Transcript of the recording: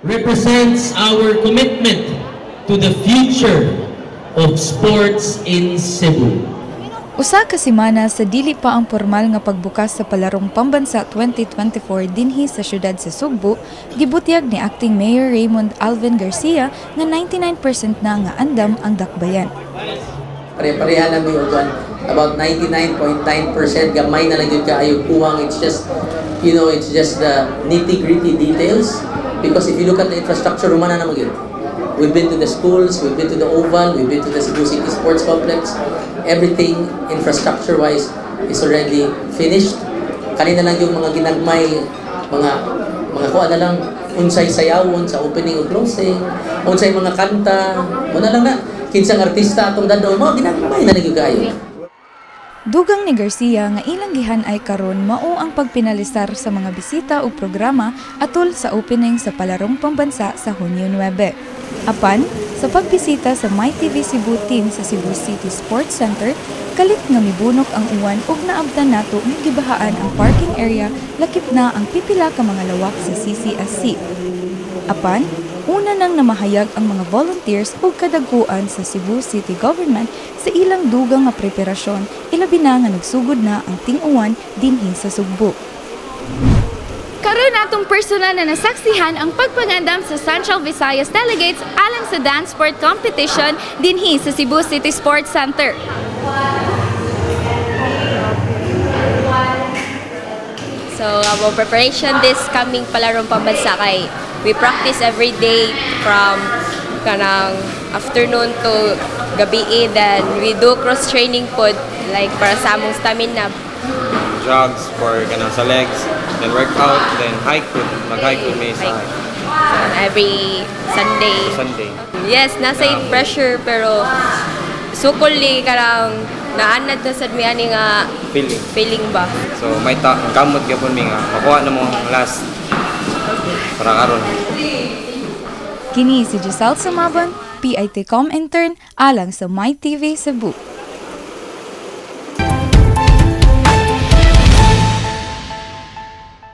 Represents our commitment to the future of sports in Cebu. Usa ka semana sa dili pa ang pormal nga pagbukas sa Palarong Pambansa 2024 dinhi sa syudad sa Sugbo, gibutyag ni Acting Mayor Raymond Alvin Garcia nga 99% na nga andam ang dakbayan. Pare-pareha lang may uban. About 99.9%, gamay na lang gyud kaayo kuwang. It's just the nitty-gritty details. Because if you look at the infrastructure, humana naman gyud. We've been to the schools, we've been to the Oval, we've been to the Cebu City Sports Complex. Everything infrastructure-wise is already finished. Kanina lang yung mga ginagmay, mga kuha na lang, unsay sayawon sa opening o closing, unsay mga kanta, muna lang na, kinsang artista atong dadon, mga ginagmay na lang gyud kaayo. Dugang ni Garcia nga ilang gihan-ay karon mao ang pagpinalisar sa mga bisita ug programa atol sa opening sa Palarong Pambansa sa Hunyo 9. Apan, sa pagbisita sa MyTV Cebu team sa Cebu City Sports Center, kalit nga mibunok ang uwan ug naabtan nato nga gibahaan ang parking area, lakip na ang pipila ka mga lawak sa CCSC. Apan, una nang namahayag ang mga volunteers ug kadaguan sa Cebu City Government sa ilang dugang nga preparasyon, ilabi na nga nagsugod na ang ting-uwan dinhi sa Sugbo. Karon, atong personal na nasaksihan ang pagpangandam sa Central Visayas delegates alang sa dance sport competition dinhi sa Cebu City Sports Center. So, our preparation this coming Palarong Pambansa kay we practice every day from kanang afternoon to gabi, then we do cross training pod, like para sa among stamina. Jogs for kanang sa legs, then workout, then hike pud, mag-hike pud may sa Every Sunday. Sunday. Yes, nasa pressure, pero sukol ni kanang naanad na sad mi ani nga feeling. Feeling ba. So may ta kamot gyapon mi nga makuha na mo ang last para karon. Kini si Giselle Sumabon, PITCOM intern alang sa MyTV Cebu.